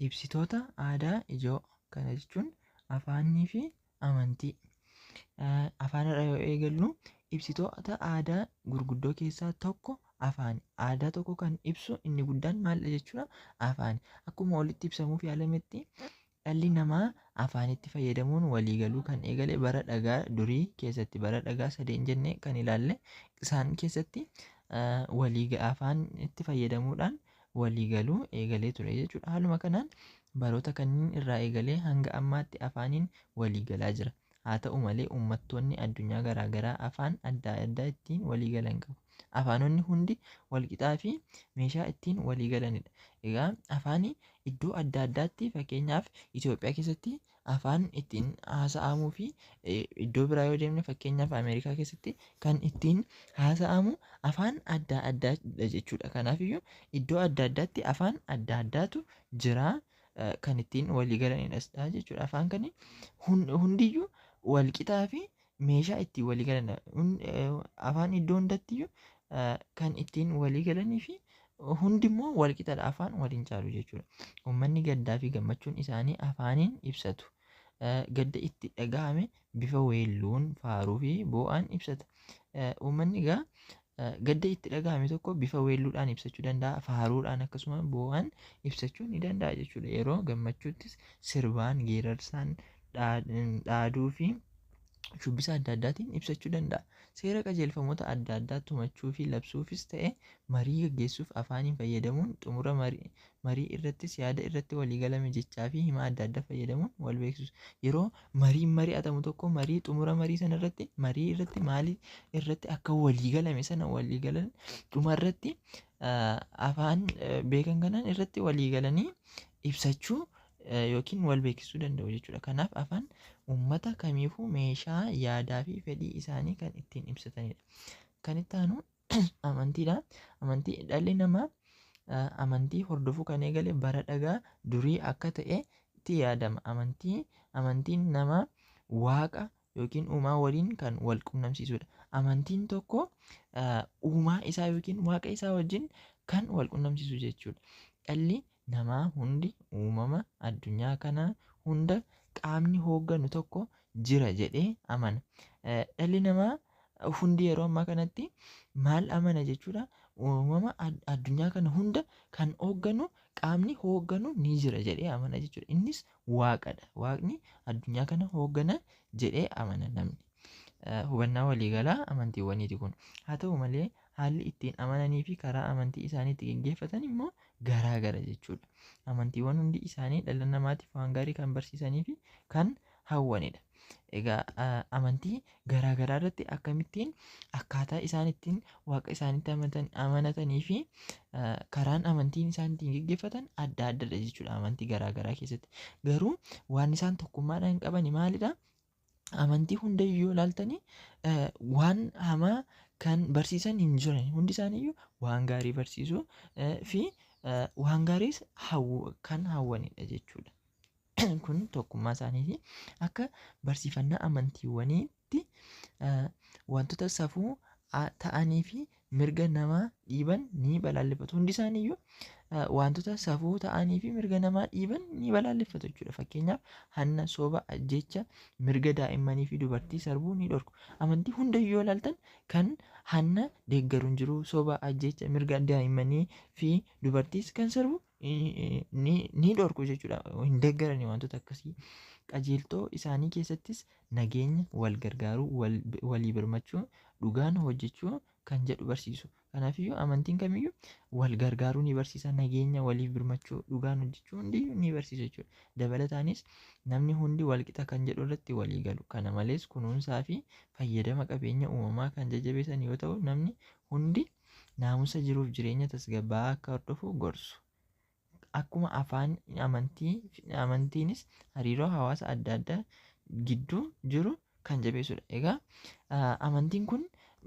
Ibsitoota aadaa ijoo kana jechuun afaanii fi amantii. Afaan irraa yoo eegallu, ibsitoota aadaa gurguddoo keessaa tokko afaani. Aadaa tokko kan ibsu inni guddaan maalidha jechuudha? Afaani. Akkuma olitti ibsamuuf yaalametti, dhalli namaa afaanitti fayyadamuun waliigaluu kan eegale bara dhagaa durii keessatti, bara dhagaa sadeen jennee kan ilaalle isaan keessatti walii afaan itti fayyadamuudhaan waliigaluu eegalee ture jechuudha. Haaluma kanaan baroota kanneen irraa eegalee hanga ammaatti afaaniin waliigalaa jira. Haa ta'u malee, uummattoonni addunyaa garaagaraa afaan adda addaa ittiin waliigalan qabu. Afaanonni hundi walqixaa fi meeshaa ittiin waliigalanidha. Egaa afaani iddoo adda addaatti, fakkeenyaaf Itoophiyaa keessatti afaan ittiin haasa'amuu fi iddoo biraa yoo deemne, fakkeenyaaf Ameerikaa keessatti kan ittiin haasa'amu afaan adda addaadha jechuudha. Kanaafiyyuu iddoo adda addaatti afaan adda addaatu jira, kan ittiin waliigalanidha jechuudha. Afaan kan hundiyyuu walqixaa fi meeshaa ittiin waliigalan, afaan iddoo hundattiyyuu kan ittiin waliigalanii fi hundimmoo walqixadha, afaan waliin caalu jechuudha. Uummanni gaddaa fi gammachuun isaanii afaaniin ibsatu. Gadda itti dhagahame bifa weelluun, faaruu fi boo'aan ibsata. Uummanni egaa gadda itti dhagahame tokko bifa weelluudhaan ibsachuu danda'a, faaruudhaan akkasuma boo'aan ibsachuu ni danda'a jechuudha. Yeroo gammachuuttis sirbaan, geerarsaan, dhaaduu fi shubbisa adda addaatiin ibsachuu danda'a. Seera qajeelfamoota adda addaa tumachuu fi labsuufis ta'e marii gaggeessuuf afaaniin fayyadamuun, xumura marii irrattis yaada irratti waliigalame jechaa fi hima adda addaa fayyadamuun wal beeksisu. Yeroo mariin mari'atamu tokko, marii xumura marii sana irratti, marii irratti maalii irratti akka waliigalame sana waliigalan dhuma irratti afaan beekan kanaan irratti waliigalanii ibsachuu yookiin wal beeksisuu danda'u jechuudha. Kanaaf afaan uummata kamiifuu meeshaa yaadaa fi fedhii isaanii kan ittiin ibsatanidha. Kan itti aanu amantiidha. Amantii, dhalli namaa amantii hordofuu kan eegale bara dhagaa durii akka ta'e itti yaadama. Amantiin namaa waaqa yookiin uumaa waliin kan wal qunnamsiisudha. Amantiin tokko uumaa isaa yookiin waaqa isaa wajjin kan wal qunnamsiisu jechuudha. Dhalli namaa hundi uumama addunyaa kanaa hunda qaamni hoogganu tokko jira jedhee amana. Dhalli namaa hundi yeroo ammaa kanatti maal amana jechuudha? Uumama addunyaa kana hunda kan hoogganu, qaamni hoogganu ni jira jedhee amana jechuudha. Innis waaqadha. Waaqni addunyaa kana hooggana jedhee amana namni. Hubannaa waliigalaa amantiiwwaniiti kun. Haa ta'u malee, haalli ittiin amananii fi karaa amantii isaanii itti geggeeffatan immoo garaa gara jechuudha. Amantiiwwan hundi isaanii dhala namaatiif waan gaarii kan barsiisanii fi kan hawwanidha. Egaa amantii garaa garaa irratti akkamittiin akkaataa isaan ittiin waaqa isaaniitti amanatanii fi karaan amantiin isaan ittiin geggeeffatan adda addadha jechuudha amantii garaa garaa keessatti. Garuu waan isaan tokkummaadhaan qaban maalidha? Amantii hundayyuu yoo ilaaltanii waan hamaa kan barsiisan hin jiran. Hundi isaaniiyyuu waan gaarii barsiisuu fi waan gaariis kan hawwanidha jechuudha. Kun tokkummaa isaaniiti. Akka barsiifannaa amantiiwwaniitti wantoota safuu ta'anii fi mirga namaa dhiiban ni balaaleffatu. Hundi isaaniiyyuu wantoota safuu ta'anii fi mirga namaa dhiiban ni balaaleffatu jechuudha. Fakkeenyaaf hanna, soba, ajjecha, mirga daa'immanii fi dubartii sarbuu ni dhorku. Amantii hundayyuu yoo ilaaltan kan hanna deeggaru hin jiru, soba, ajjecha, mirga daa'immanii fi dubartiis kan sarbu ni dhorku jechuudha. Hin deeggarani wantoota akkasii. Qajeeltoo isaanii keessattis nageenya, wal gargaaruu, walii birmachuu, dhugaan hojjechuu kan jedhu barsiisu. Kanaafiyyuu amantiin kamiyyuu wal gargaaruu ni barsiisa, nageenya, waliif birmachuu, dhugaan hojjechuu hundiyyuu ni barsiisa jechuudha. Dabalataanis namni hundi walqixa kan jedhu irratti walii galu. Kana malees kunuunsaa fi fayyadama qabeenya uumamaa kan jajjabeessan yoo ta'u, namni hundi naamusa jiruuf jireenya tasgabbaa'aa akka hordofu gorsu. Akkuma afaan amantii, amantiinis hariiroo hawaasa adda addaa gidduu jiru kan jabeessudha. Egaa amantiin kun,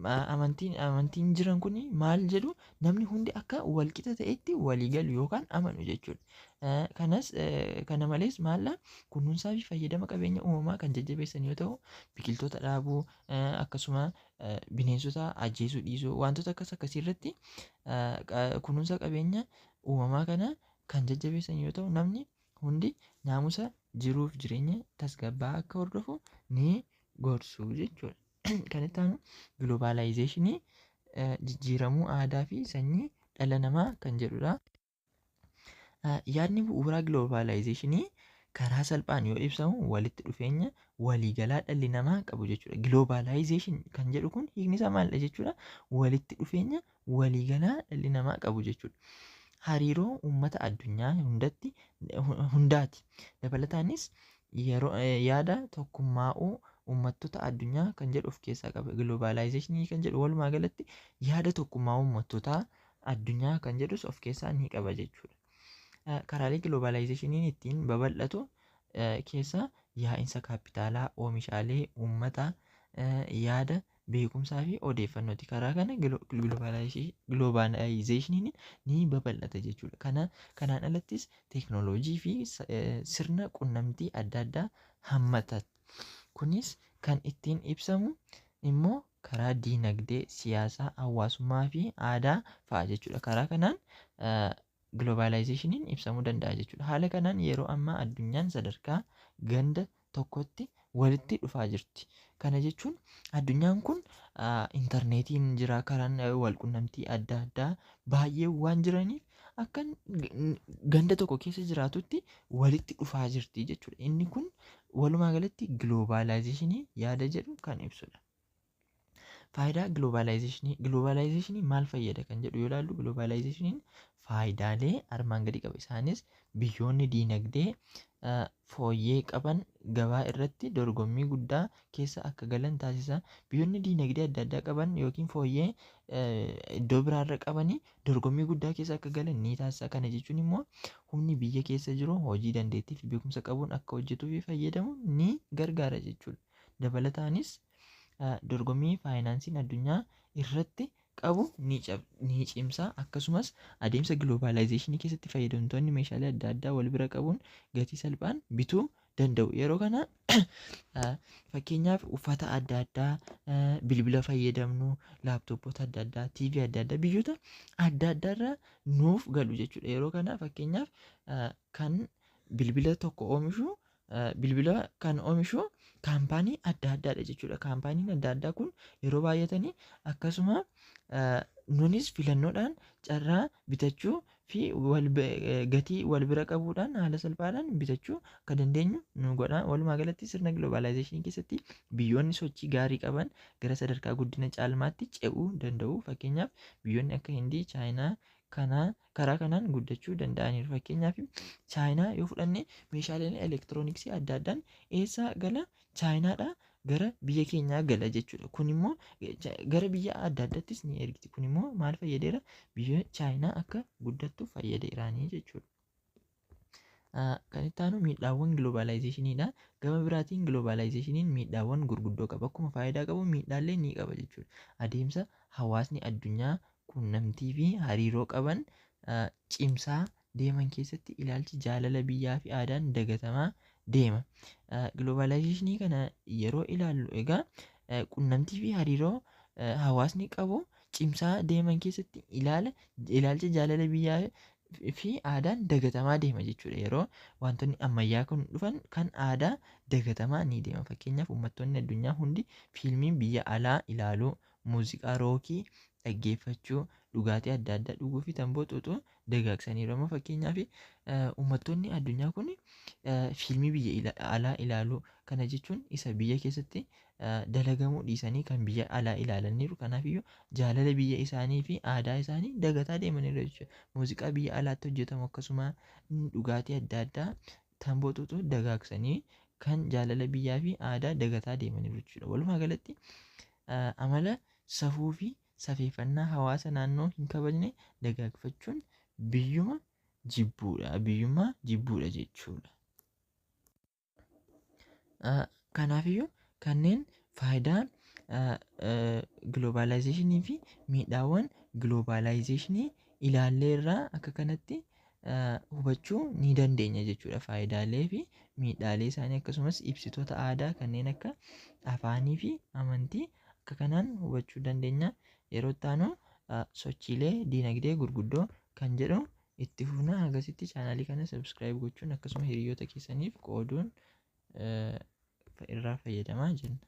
amantiin jiran kun maal jedhu? Namni hundi akka walqixa ta'etti walii galu yookaan amanu jechuudha. Kanas kana malees maalla kunuunsaa fi fayyadama qabeenya uumamaa kan jajjabeessan yoo ta'u, biqiltoota dhaabuu, akkasuma bineensota ajjeesuu dhiisuu, wantoota akkas akkasii irratti kunuunsa qabeenya uumamaa kana kan jajjabeessan yoo ta'u, namni hundi naamusa jiruuf jireenya tasgabbaa'aa akka hordofu ni gorsu jechuudha. Kan itti aanu giloobaalaayizeeshinii jijjiiramuu aadaa fi sanyii dhala namaa kan jedhudha. Yaadni bu'uuraa giloobaalaayizeeshinii karaa salphaan yoo ibsamu walitti dhufeenya waliigalaa dhalli namaa qabu jechuudha. Giloobaalaayizeeshin kan jedhu kun hiikni isaa maalidha jechuudha? Walitti dhufeenya waliigalaa dhalli namaa qabu jechuudha. Hariiroo uummata addunyaa hundatti hundaati. Dabalataanis yeroo yaada tokkummaa'uu uummattoota addunyaa kan jedhu of keessaa qaba. Giloobaalaayizeeshinii kan jedhu walumaa galatti yaada tokkummaa'uu uummattoota addunyaa kan jedhus of keessaa ni qaba jechuudha. Karaalee giloobaalaayizeeshiniin ittiin babal'atu keessaa yaa'insa kaapitaalaa, oomishaalee uummataa, yaada, beekumsaa fi odeeffannooti. Karaa kana giloobaalaayizeeshiniin ni babal'ata jechuudha. Kanaan alattis teeknooloojii fi sirna qunnamtii adda addaa hammata. Kunis kan ittiin ibsamu immoo karaa diinagdee, siyaasaa, hawaasummaa fi aadaa fa'a jechuudha. Karaa kanaan giloobaalaayizeeshiniin ibsamuu danda'a jechuudha. Haala kanaan yeroo ammaa addunyaan sadarkaa ganda tokkotti walitti dhufaa jirti. Kana jechuun addunyaan kun intarneetiin jira, karaan walqunnamtii adda addaa baay'ee waan jiraniif akka ganda tokko keessa jiraatutti walitti dhufaa jirti jechuudha. Inni kun walumaa galatti giloobaalaayizeeshinii yaada jedhu kan ibsudha. Faayidaa giloobaalaayizeeshinii. Giloobaalaayizeeshinii maal fayyada kan jedhu yoo ilaallu giloobaalaayizeeshiniin faayidaalee armaan gadii qaba. Isaanis biyyoonni diinagdee fooyyee qaban gabaa irratti dorgommii guddaa keessa akka galan taasisa. Biyyoonni diinagdee adda addaa qaban yookiin fooyyee iddoo biraarra qabanii dorgommii guddaa keessa akka galan ni taasisa. Kana jechuun immoo humni biyya keessa jiru hojii dandeettii fi beekumsa qabuun akka hojjetuu fi fayyadamu ni gargaara jechuudha. Dabalataanis dorgommii faayinaansiin addunyaa irratti qabu ni cimsa. Akkasumas adeemsa giloobaalaayizeeshinii keessatti fayyadamtoonni meeshaalee adda addaa wal bira qabuun gatii salphaan bituu danda'u. Yeroo kana fakkeenyaaf uffata adda addaa, bilbila fayyadamnu, laaptooppoota adda addaa, TV adda addaa biyyoota adda addaarraa nuuf galu jechuudha. Yeroo kana fakkeenyaaf kan bilbila tokko oomishu bilbila kan oomishu kaampaanii adda addaadha jechuudha. Kaampaaniin adda addaa kun yeroo baay'atanii akkasuma nunis filannoodhaan carraa bitachuu fi gatii wal bira qabuudhaan haala salphaadhaan bitachuu akka dandeenyu nu godha. Walumaa galatti sirna giloobaalaayizeeshinii keessatti biyyoonni sochii gaarii qaban gara sadarkaa guddina caalmaatti ce'uu danda'u. Fakkeenyaaf biyyoonni akka Hindii, Chaayinaa karaa kanaan guddachuu danda'aniiru. Fakkeenyaaf Chaayinaa yoo fudhanne meeshaaleen elektirooniksii adda addaan eessaa gala? Chaayinaadhaa gara biyya keenyaa gala jechuudha. Kun immoo gara biyya adda addaattis ni ergiti. Kun immoo maal fayyadeera? Biyya Chaayinaa akka guddattu fayyadeeraanii jechuudha. Kan itti aanu miidhaawwan giloobaalaayizeeshiniidha. Gama biraatiin giloobaalaayizeeshiniin miidhaawwan gurguddoo qaba. Akkuma faayidaa qabu miidhaallee ni qaba jechuudha. Adeemsa hawaasni addunyaa qunnamtii fi hariiroo qaban cimsaa deeman keessatti ilaalchi jaalala biyyaa fi aadaan dagatamaa deema. Giloobaalaayizeeshinii kana yeroo ilaallu egaa qunnamtii fi hariiroo hawaasni qabu cimsaa deeman keessatti ilaalcha jaalala biyyaa fi aadaan dagatamaa deema jechuudha. Yeroo wantoonni ammayyaa kun dhufan kan aadaa dagatamaa ni deema. Fakkeenyaaf uummattoonni addunyaa hundi fiilmii biyya alaa ilaaluu, muuziqaa rookii dhaggeeffachuu, dhugaatii adda addaa dhuguu fi tamboo xuuxuu dagaagsaniiru. Amma fakkeenyaaf uummattoonni addunyaa kun fiilmii biyya alaa ilaaluu kana jechuun isa biyya keessatti dalagamuu dhiisanii kan biyya alaa ilaalaniiru. Kanaafiyyuu jaalala biyya isaanii fi aadaa isaanii dagataa deemaniiru jechuudha. Muuziqaa biyya alaatti hojjetamu akkasuma dhugaatii adda addaa tamboo xuuxuu dagaagsanii kan jaalala biyyaa fi aadaa dagataa deemaniiru jechuudha. Walumaa galatti amala safuu fi safeeffannaa hawaasa naannoo hin kabajne dagaagfachuun biyyuma jibbuudha. Biyyummaa jibbuudha jechuudha. Kanaafiyyuu kanneen faayidaa giloobaalaayizeeshinii fi miidhaawwan giloobaalaayizeeshinii ilaallee irraa akka kanatti hubachuu ni dandeenya jechuudha. Faayidaalee fi miidhaalee isaanii akkasumas ibsitoota aadaa kanneen akka afaanii fi amantii akka kanaan hubachuu dandeenya. Yeroo itti aanu sochiilee diinagdee gurguddoo kan jedhu Itti fufnaa. Hagasitti chaanaalii kana subscribe gochuun akkasuma hiriyoota keessaniif qooduun irraa fayyadamaa jenna.